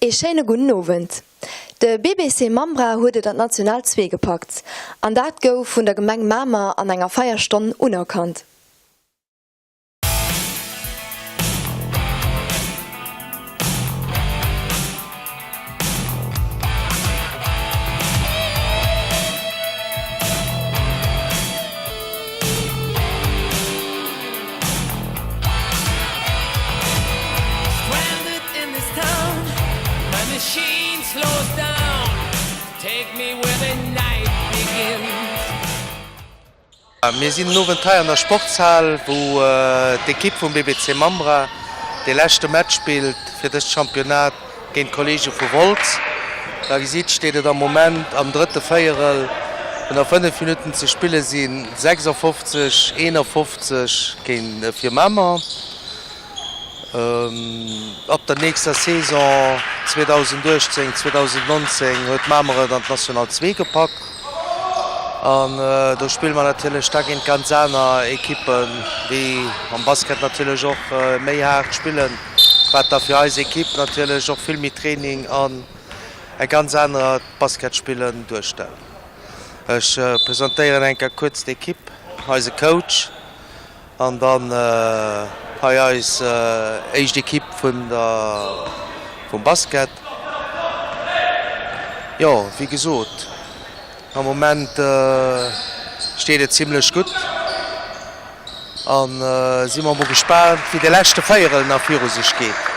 Ee schéine gudden Owend. De BBC Mambra huet et an d'National 2 gepackt. An dat gouf vun der Gemeng Mamer an enger Feierstonn unerkannt. Mir sinn den Owend hei an der Sportshal, wou d'Ekipp vum BBC Mambra dee leschte Match spillt fir dëst Championnat géint d'Kollege vu Wolz. Wei gesitt steet et am Moment am drëtte Véierel, wou nach 5 Minutten ze spille sinn, 56, 51 géint fir Mamer. Ab der nächster Saison 2018, 2019 huet Mamer et an d'National 2 gepackt an do spille mer natierlech da géint ganz aner Ekippen, déi am Basket natierlech och méi haart spillen, wat da fir eis Ekipp natierlech och vill méi Training an e ganz anert Basketspillen duerstellt. Ech presentéieren eng Kéier kuerz d'Ekipp, eise Coach. An dann hei eis éischt Ekipp vun der vum Basket. Jo, wéi gesot, am Moment steet et zimlech gutt an si mer mol gespaant wéi de leschte Véierel nach viru sech geet.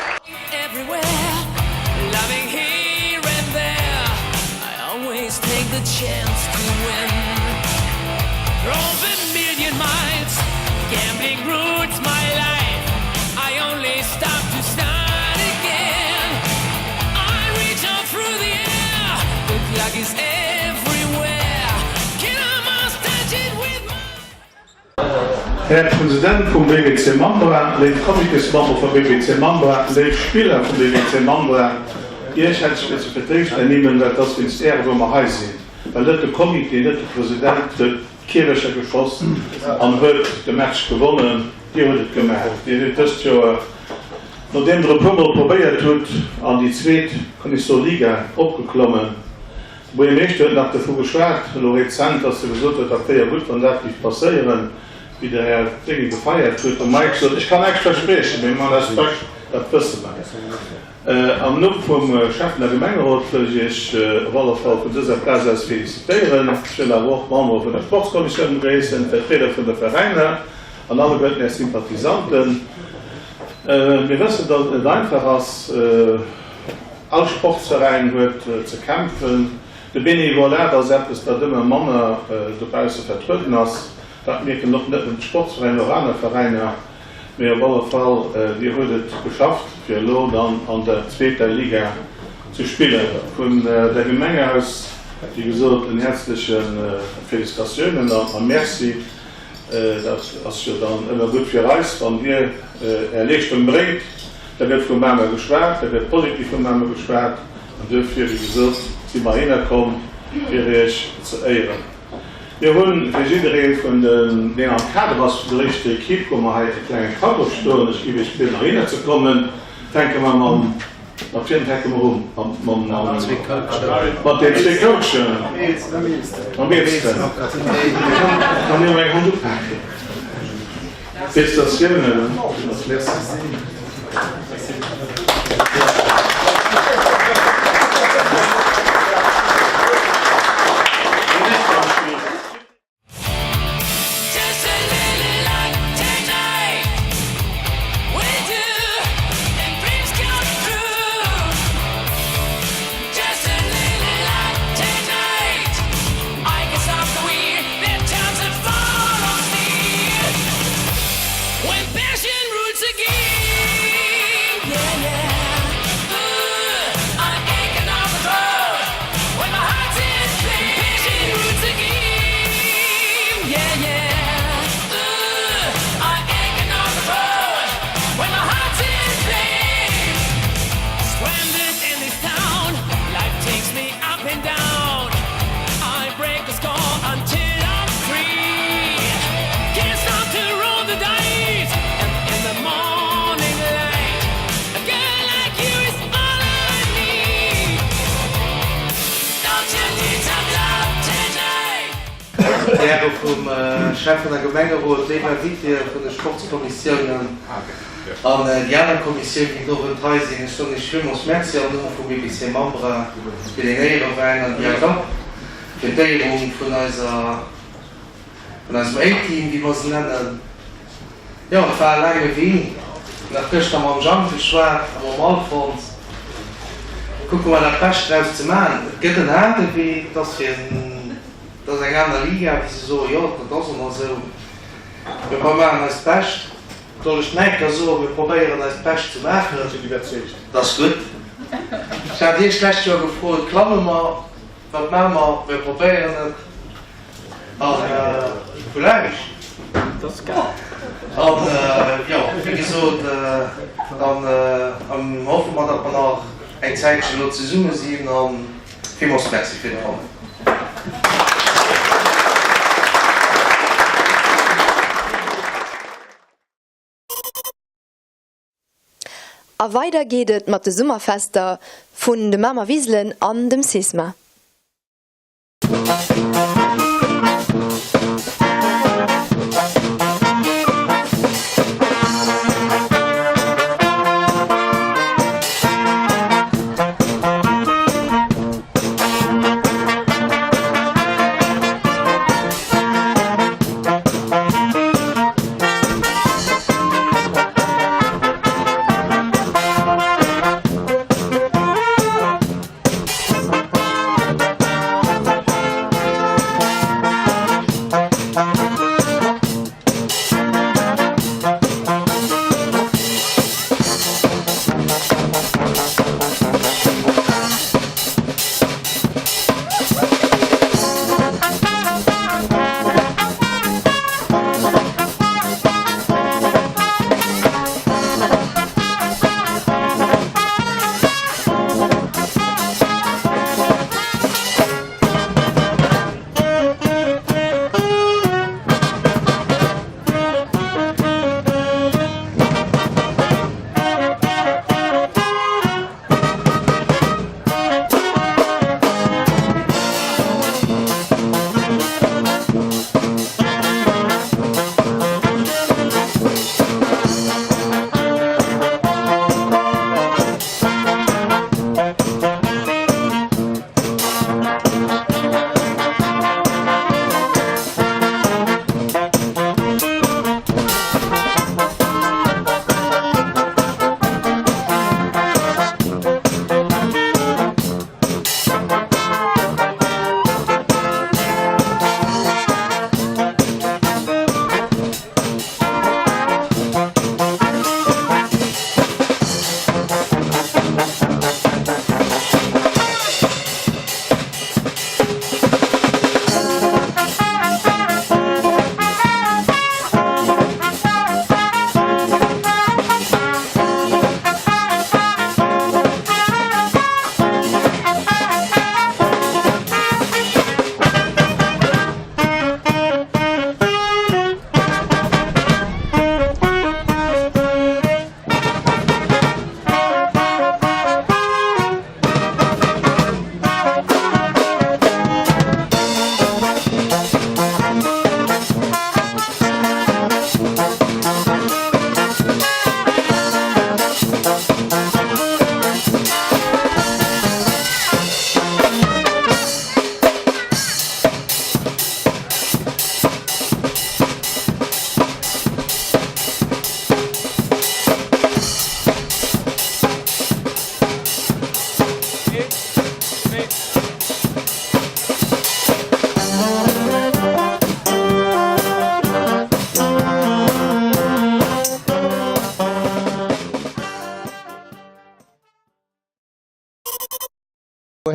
Här President vum BBC Mambra, léif Comitésmembere vum BBC Mambra, léif Spiller vum BBC Mambra, Iech hätt ech wësse fir d'éischt ernimmen, well et ass wéinst Äre wou mer hei sinn, well net de Comité, net de President huet d'Kierwercher geschoss an huet de Match gewonnen, Dir hutt et gemaach. Dir hutt dëst Joer, nodeem Der e puermol probéiert hutt, an déi zweet, kann ech soen, Liga opgeklommen. De Buergermeeschter huet nach dovu geschwat, elo rezent, dass e gesot huet, dat wéier gutt, wann dat géif passéieren, wéi de Här Dinge gefeiert huet. De Mike sot, Ech kann näischt verspriechen, mee mam Respekt, dat wësse mer. Am Numm vum Schäffen a Gemengerot wëll ech Iech op alle Fall vun dëser Plaz aus felicitéieren. Ech wëll awer och d'Membere vun der Sportskommissioun begréissen, d'Vertrieder vun de Veräiner an alleguerten Är Sympathisanten. Mir wëssen, dass et net einfach ass. All Sportsveräin huet ze kämpfen. De Benevolat ass eppes, dat ëmmer manner dobausse vertrueden ass. Dat mierken och net nëmmen d'Sportsveräiner, och aner Veräiner. Mee op alle Fall, Dir huet et geschafft, fir elo dann an der zweeter Liga ze spillen. Vun der Gemeng aus, wéi gesot, en häerzleche Félicitatiounen a Merci. Dat ass jo dann ëmmer gutt fir eis, wann Dir Är Leeschtung bréngt. Da gëtt vu Mamer geschwat, da gëtt positiv vu Mamer geschwat. An duerfir, wéi gesot, si mer heihinner komm, fir Iech ze éieren. Mir hu fir jidderee vun den, deen am Kader ass vun der éischter Ekipp, hu mer hei e klenge Kaddo stoen. Ech géif Iech bieden, heihinner ze kommen. Fänke mer mam, mat wiem fänke mer un? Mam, mam, mat den zwee Coachen. Mam eelsten. Kann mir eng Hand upaken? Félicitatiounen. Merci. Dir Häre vum Schäffen a Gemengerot, léif Invitéë vun de Sportskommissiounen an déi aner Kommissioun, déi den Owend hei sinn, ech soen Iech villmools Merci am Numm vum BBC Mambra fir deen Éierewäin an déi Agapp, fir d'Éierung vun eiser, vun eisem A-Team, wéi mer se nennen. Jo, et war e laange Wee. Nach gëschter mam Jang geschwat a mam Alphonse. Kucke mer dat Bescht draus ze maachen. Et gëtt en haarde Wee, et ass fir en, et ass eng aner Liga, wéi se soen. Jo, dat ass ëmmer esou. Mee mer maachen eist Bescht. Soll ech nach eng Kéier soen, mir probéieren eist Bescht ze maachen. Dat ass gutt. Ech hat Iech d'lescht Joer gefrot, klamme mer? Wat maache mer? Mir probéieren et. A vläicht. An jo, wéi gesot, dann hoffe mer, datt mer nach eng Zäitche elo zesumme sinn. A villmools Merci fir de Kommen. A weider geet et mat de Summerfester vun de Mamer Wiselen an dem Sisma.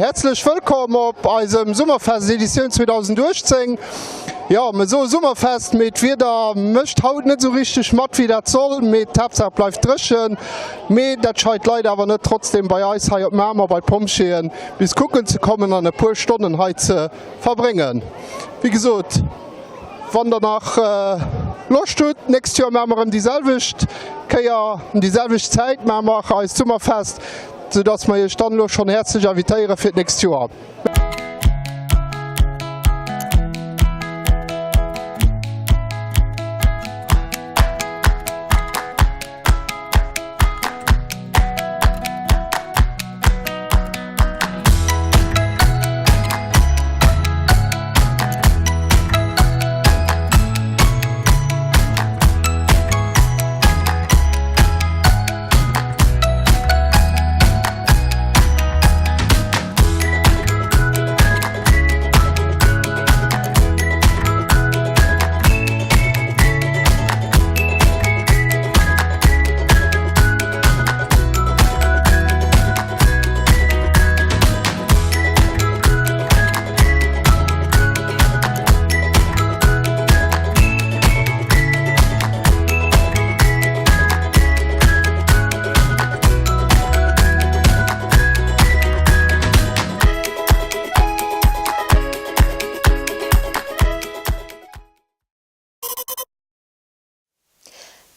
Häerzlech wëllkomm op eisem Summerfest Editioun 2018. Jo, mir soe Summerfest, mee d'Wieder mécht haut net esou richteg mat wéi dat soll, mee d'Haaptsaach bleift dréchen. Mee dat scheit d'Leit awer net trotzdem bei eis hei op Mamer bei d'Pompjeeën bis kucken ze kommen an e puer Stonnen hei ze verbréngen. Wéi gesot, wann der nach Loscht hutt, d'nächst Joer maache mer erëm déi selwecht Kéier, ëm déi selwecht Zäit maache mer eist Summerfest, soudass mer iech dann elo schonn häerzlech invitéiere fir d'nächst Joer.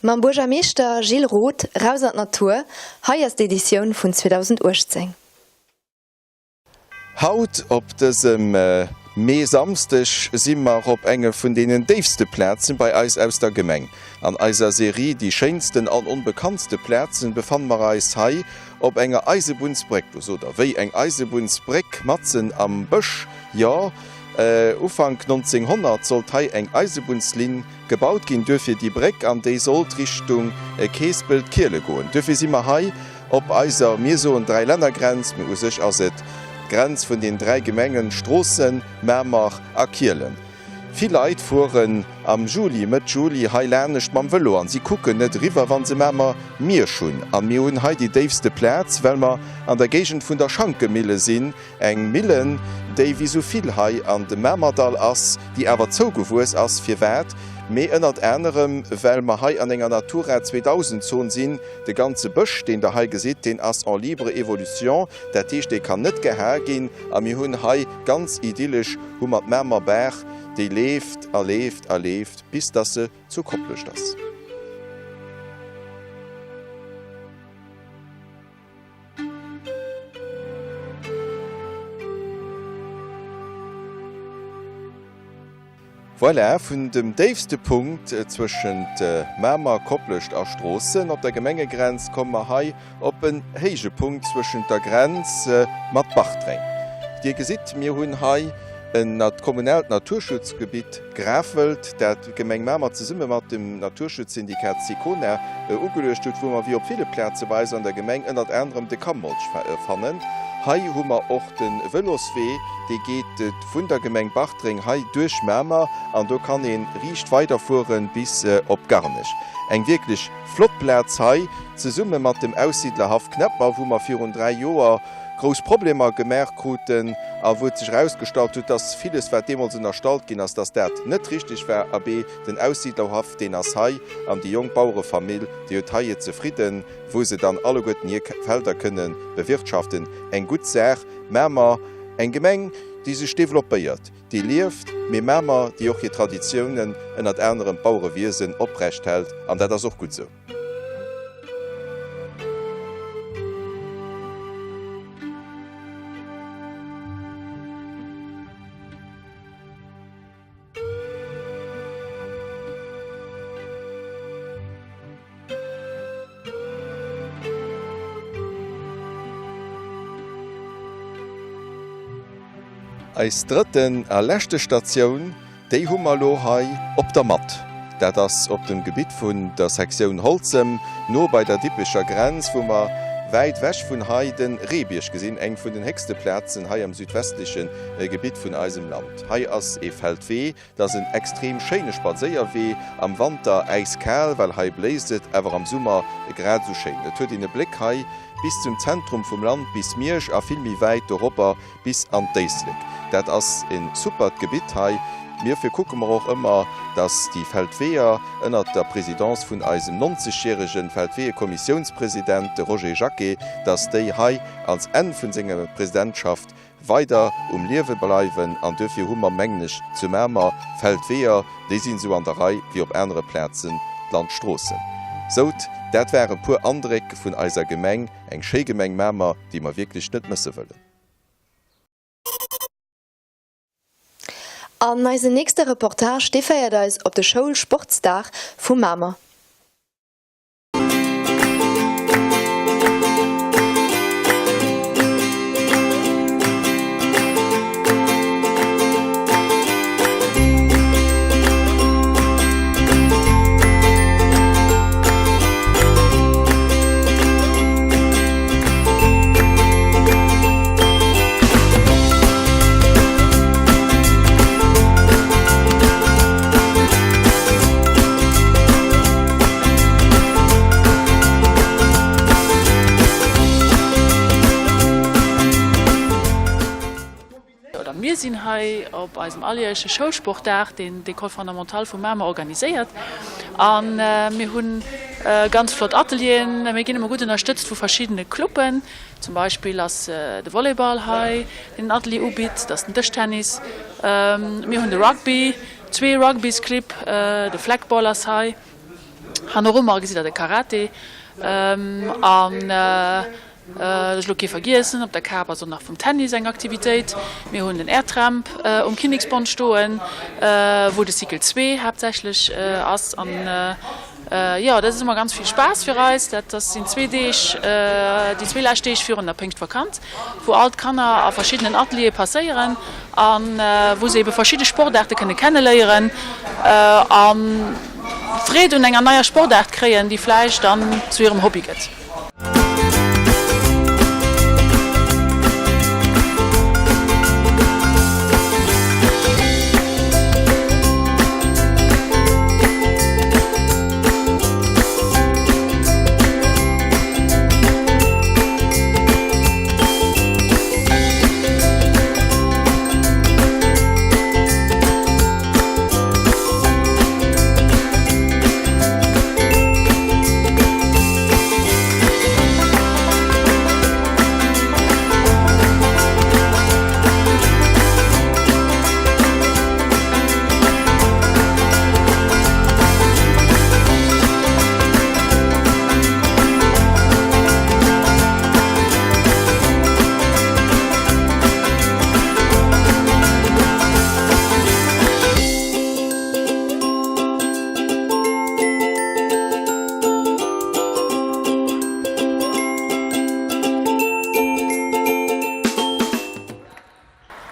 Mam Buergermeeschter Gilles Roth raus an d'Natur, hei ass d'Editioun vun 2018. Haut op dësem Mee-Samsdeg si mer op enge vun deenen déifste Plazen bei eis aus der Gemeng. An eiser Serie Déi schéinsten an onbekanntste Plazen befanne mer eis hei op enger Eisebunnsbréck. Do sot der, wéi eng Eisebunnsbréck matzen am Bësch? Jo, Ufank 1900 sollt hei eng Eisebunnslinn gebaut ginn, duerfir déi Bréck, an déi sollt Richtung Keespelt-Kiele goen. Duerfir si mer hei op eiser, mir soen Dräilännergrenz, mee u sech ass et d'Grenz vun den 3 Gemengen Stroossen, Mamer a Kielen. Vill Leit fueren am Juli, Mëtt Juli hei lanescht mam Vëlo an si kucken net eriwwer, wa se Mamer Miersch hunn. An mir hunn hei déi déifste Plaz, well mer an der Géigend vun der Schankemille sinn, Eng Millen, déi wéi sou vill hei an dem Mamerdall ass, déi awer zougewuess ass. Firwat? Mee ënnert anerem, well mer hei an enger Natura 2000 Zon sinn. De ganze Bësch, deen Der hei gesitt, deen ass en libre évolution, dat heescht, dee kann net gehae ginn. A mir hunn hei ganz idyllesch hu mer d'Mamer Baach, déi leeft a leeft a leeft, bis dass se zu Koplescht ass. Voilà, vun dem déifste Punkt zwëschent Mamer, Koplescht a Stroossen op der Gemengegrenz komme mer hei op en héije Punkt zwëschent der Grenz mat Bartreng. Dir gesitt, mir hunn hei en kommunaalt Naturschutzgebitt Grafwëld, dat d'Gemeng Mamer zesumme mat dem Naturschutzsyndikat Sicona ugeluecht huet, wou mer wéi op ville Plaze bei eis an der Gemeng ënnert anerem de Kammolch fannen. Hei hu mer och de Vëloswee, dee geet vun der Gemeng Bartreng hei duerch Mamer an do kann ee riicht weiderfuere bis op Garnech. Eng wierklech flott Plaz hei, zesumme mat dem Aussiedlerhaff Knepper, wou mer virun 3 Joer grouss Problemer gemaach kruten a wou et sech erausgestallt huet, dass villes, wat deemools ënnerstallt ginn ass, dass dat net richtig war. Abee, den Aussiedlerhaff, deen ass hei an déi jonk Bauerefamill, déi huet hei hir Zefridden, wou se dann alleguerten hir Felder kënne bewirtschaften. Eng gutt Saach. Mamer, eng Gemeng, déi sech developpéiert, déi lieft, mee Mamer, déi och hir Traditiounen, ënnert anerem d'Bauerewiesen, oprecht hält, an dat ass och gutt esou. Eis drëtten a leschte Statioun, déi hu mer elo hei op der Matt. Dat ass op dem Gebitt vun der Sektioun Holzem, no bei der Dippecher Grenz, wou mer wäit ewech vun hei de Reebierg gesinn, eng vun den héchste Plazen hei am südwestleche Gebitt vun eisem Land. Hei ass ee Feldwee, Dat ass en extrem schéine Spadséierwee, am Wanter äiskal, well hei bléist et, awer am Summer grad esou schéin. Et huet een e Bléck hei bis zum Zentrum vum Land, bis Miersch a vill méi wäit doropper bis an d'Éislek. Dat ass e supert Gebitt hei. Dofir kucke mer och ëmmer, dass déi Feldweeër ënnert der Présidence vun eisem 90 järegen Feldweeëkommissiounspresident, de Roger Jacqué, dass déi hei als Enn vun senger Presidentschaft weider um Liewe bleiwen an duerfir hu mer, mengen ech, zu Mamer Feldweeër, déi sinn esou an der Rei wéi op anere Plazen d'Landstroossen. Sout, dat ware puer Andréck vun eiser Gemeng, eng schéi Gemeng Mamer, déi mer wierklech net mësse wëllen. An eisen nächste Reportage, dee féiert eis op de Schoulsportsdag vu Mamer. Oder mir sinn hei op eisem alljährleche Schoulsportdag, deen d'École fondamentale vu Mamer organiséiert. A mir hu ganz flott Atelieren. Mir ginn ëmmer gutt ënnerstëtzt vu verschiddene Cluben. Zum Beispill ass de Volleyball hei, deen en Atelier ubitt, et ass den Dëschtennis, mir hunn de Rugby, zwee Rugbysclibb, de Flagball ass hei. Hannerummer gesitt der de Karate an Ech elo kee vergiessen, op der Kap ass och nach vum Tennis eng Aktivitéit. Mir hunn den Airtramp um Kinneksbond stoen, wou de Cycle 2 haaptsächlech ass. An jo, dat ass ëmmer ganz vill Spaass fir eis. Dat sinn zwee Deeg, déi zwee lescht Deeg virun der Péngschtvakanz, wou all d'Kanner a verschiddenen Ateliere passéieren a wou se ebe verschidde Sportaarte kënne kenneléieren a Freed un enger neier Sportaart kréien, déi vläicht dann zu hirem Hobby gëtt.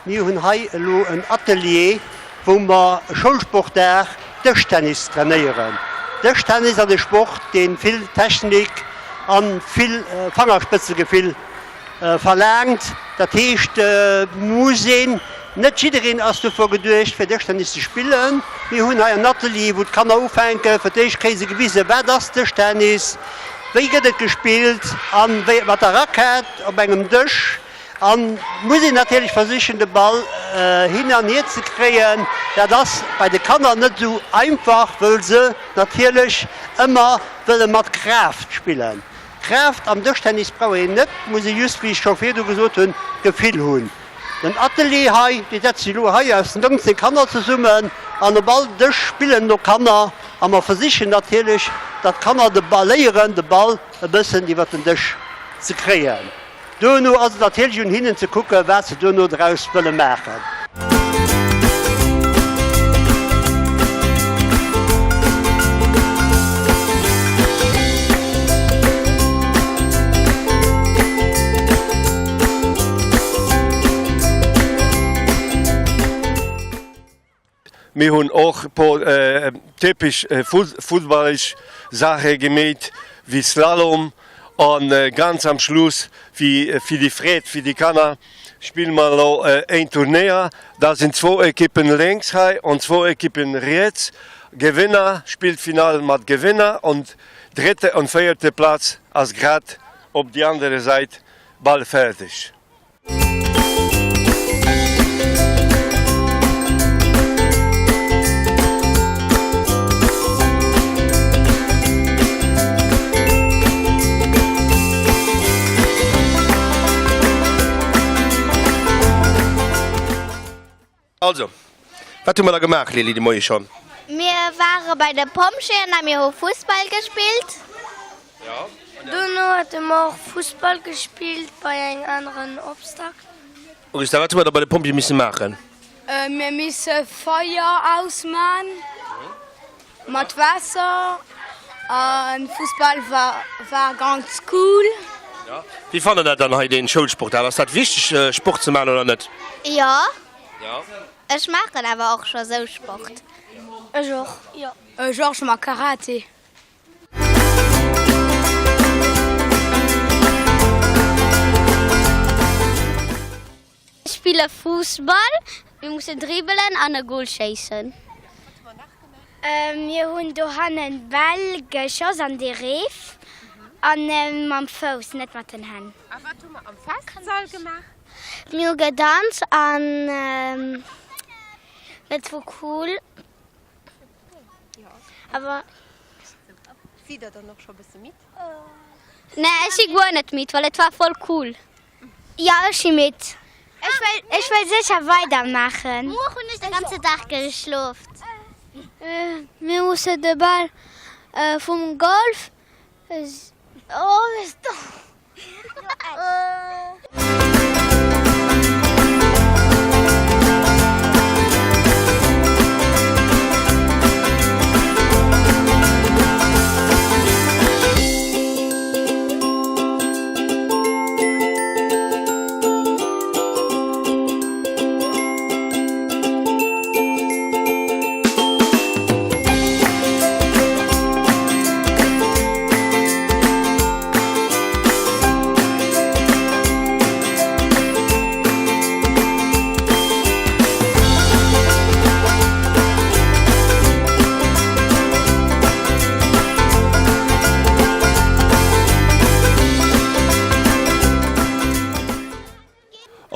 Mir hunn hei elo en Atelier, wou mer e Schoulsportdag Dëschtennis trainéieren. Dëschtennis ass e Sport, dee vill Technik a vill Fangerspëtzegefill verlaangt. Dat heescht, et muss een, net jiddereen ass dofir geduecht fir Dëschtennis ze spillen. Mir hunn hei en Atelier, wou d'Kanner ufänken. Fir d'éischt kréie se gewisen, wat ass Dëschtennis, wéi gëtt et gespillt a wéi mat der Rackett op engem Dësch. An muss een natierlech versichen de Ball hin an hier ze kréien. Dat ass bei de Kanner net esou einfach, wëll se natierlech ëmmer wëlle mat Kraaft spillen. Kraaft am Dëschtennis brauch een net, muss ee just, wéi ech scho virdu gesot hunn, Gefill hunn. Den Atelier hei, dee setzt sech elo hei aus 19 Kanner zesummen an op all Dësch spillen elo Kanner a mer versichen natierlech, datt d'Kanner de Ball léieren, de Ball e bëssen iwwer den Dësch ze kréien. Duerno ass et natierlech un hinnen ze kucken, wat se duerno draus wëlle maachen. Mir hunn och e puer typesch fussballesch Saache gemeet, wéi Slalom an ganz am Schluss, fir déi Freed fir déi Kanner, spille mer elo een Turnéier. Da sinn zwou Ekippen lénks hei an zwou Ekippen riets. Gewënner spillt d'Finall mat Gewënner an drëtte an véierte Plaz ass grad op déi anere Säit bal fäerdeg. Also, wat hu mer da gemaach, Lili, de Moie schonn? Mir ware bei de Pompjeeën a mir hu Fussball gespillt. Dono hate mer och Fussball gespillt bei engem aneren Obstacle. Augustin, wat hu mer da bei de Pompjeeë misse maachen? Mir misse Feier ausman mat Waasser an Fussball war ganz cool. Wéi fannt der dat dann hei deen Schoulsportdag? Ass dat wichteg Sport ze man oder net? Jo, ech maachen awer och scho sou Sport. Ech och, jo. Ech och, ech man Karate. Spille Fussball, mir mussen dribbelen an e Goal schéissen. Mir hunn dohannen Bäll geschoss an de Reef an mam Fouss, net mat den Hänn. A wat hu mer am Festsall gemaach? Mir hu gedanzt an et wor cool. Awer. Sidd der dann och scho bësse midd? Nee, ech si guer net midd, well et war voll cool. Jo, ech si midd. Ech wëll, ech wëll sécher weider maachen. Muer hunn ech de ganze Dag geschloft. Mir musse de Ball. Vum Golf.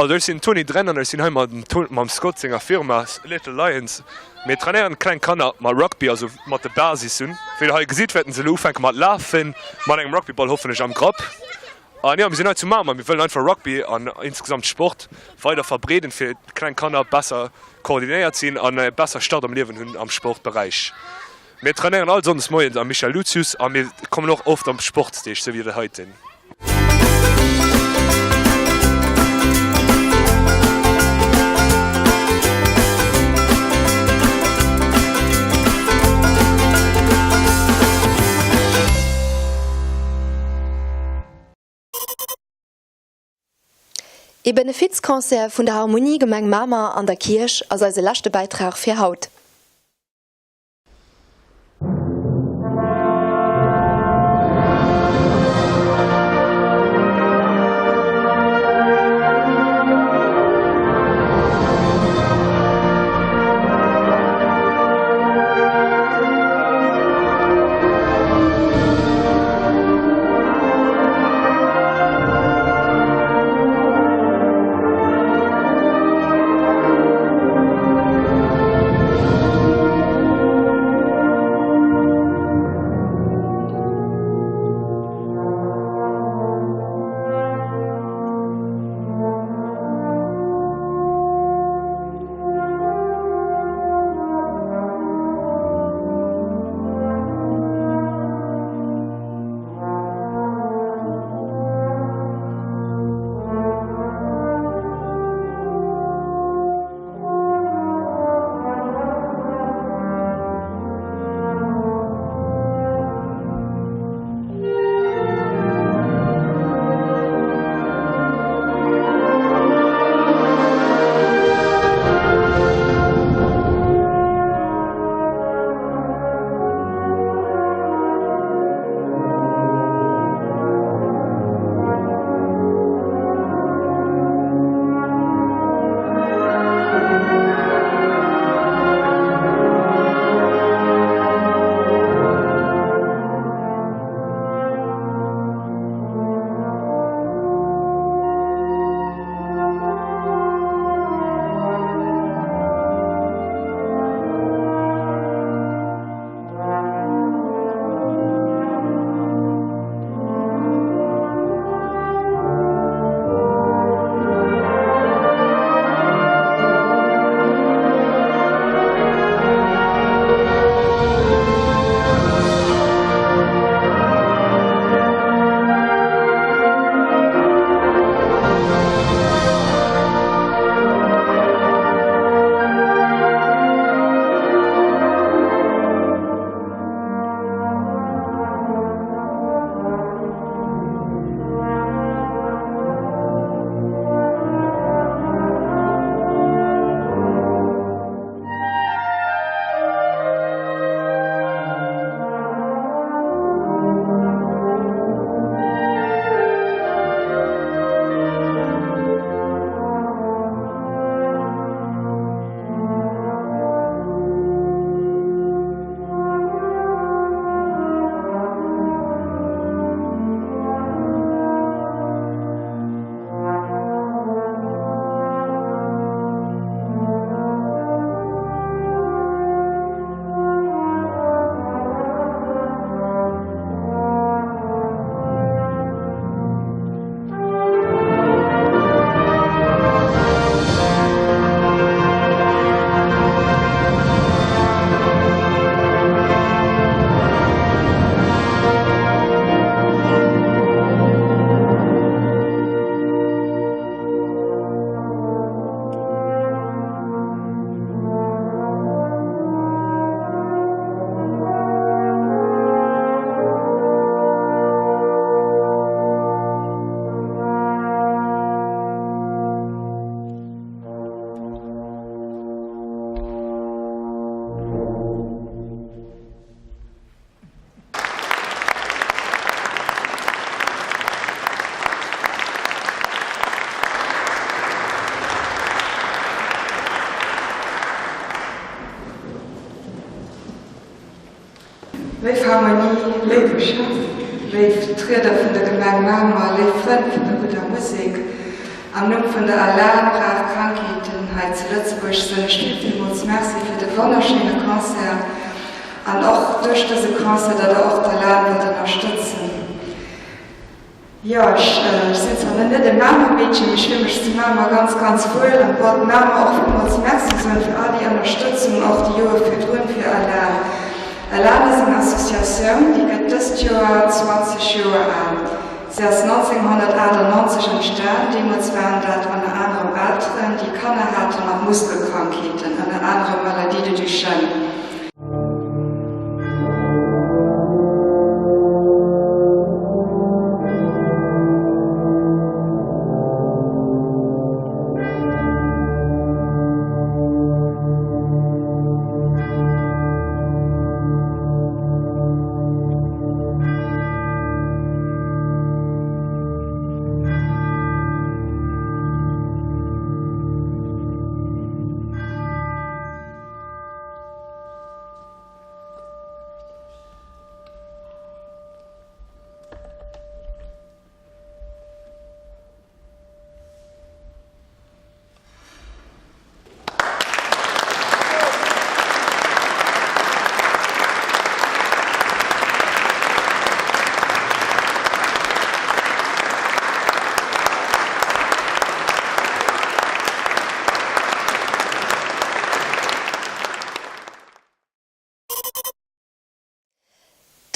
Also ech sinn den Tony Drenn an ech sinn hei mat mam Scott senger Firma Little Lions. Mir trainéieren kleng Kanner mat Rugby, also mat de Basissen. Wéi der hei gesitt wäerten se elo ufänke mat lafen, mat engem Rugbyball hoffentlech am Grapp. An jo, mir sinn hei zu Mamer, mir wëllen einfach Rugby an insgesamt Sport weider verbreeden, fir kleng Kanner besser koordinéiert sinn an e besser Start am Liewen hunn am Sportberäich. Mir trainéieren all Sonndes moies am Michel Lucius a mir kommen och oft am Sportsdeeg, sou wéi dat heiten. Ee Benefizconcert vun der Harmonie Gemeng Mamer an der Kierch ass eise leschte Bäitrag fir haut. Philharmonie, léiwe Chef, léif Trieder vun der Gemeng Mamer, léif Frënn vun der gudder Musek, am Numm vun der ALAN Rar Krankheeten hei zu Lëtzebuerg soen ech vill villmools Merci fir de wonnerschéine Concert an och duerch dëse Concert, datt der och d'ALAN wëllt ënnerstëtzen. Jo, ech sinn zwar net e Mamer Meedchen, mee ech fille mech zu Mamer ganz, ganz wuel an wollt Mamer och villmools Merci soen fir all déi Ënnerstëtzung, och déi Joer virdrun fir ALAN. ALAN ass eng Associatioun, déi gëtt dëst Joer 20 Joer al. Si ass 1998 entstan. Deemools waren dat ënner anerem Elteren, déi Kanner hate mat Muskelkrankheeten, ënner anerem Maladie de Duchenne.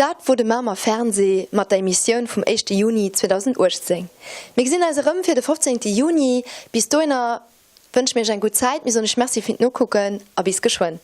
Dat wor de Mamer Fernseh mat der Emissioun vum éischte Juni 2018. Mir gesinn eis erëm fir de 15 Juni. Bis dohinner wënsche mir iech eng gutt Zäit, mir soen iech Merci fir d'Nokucken a bis geschwënn.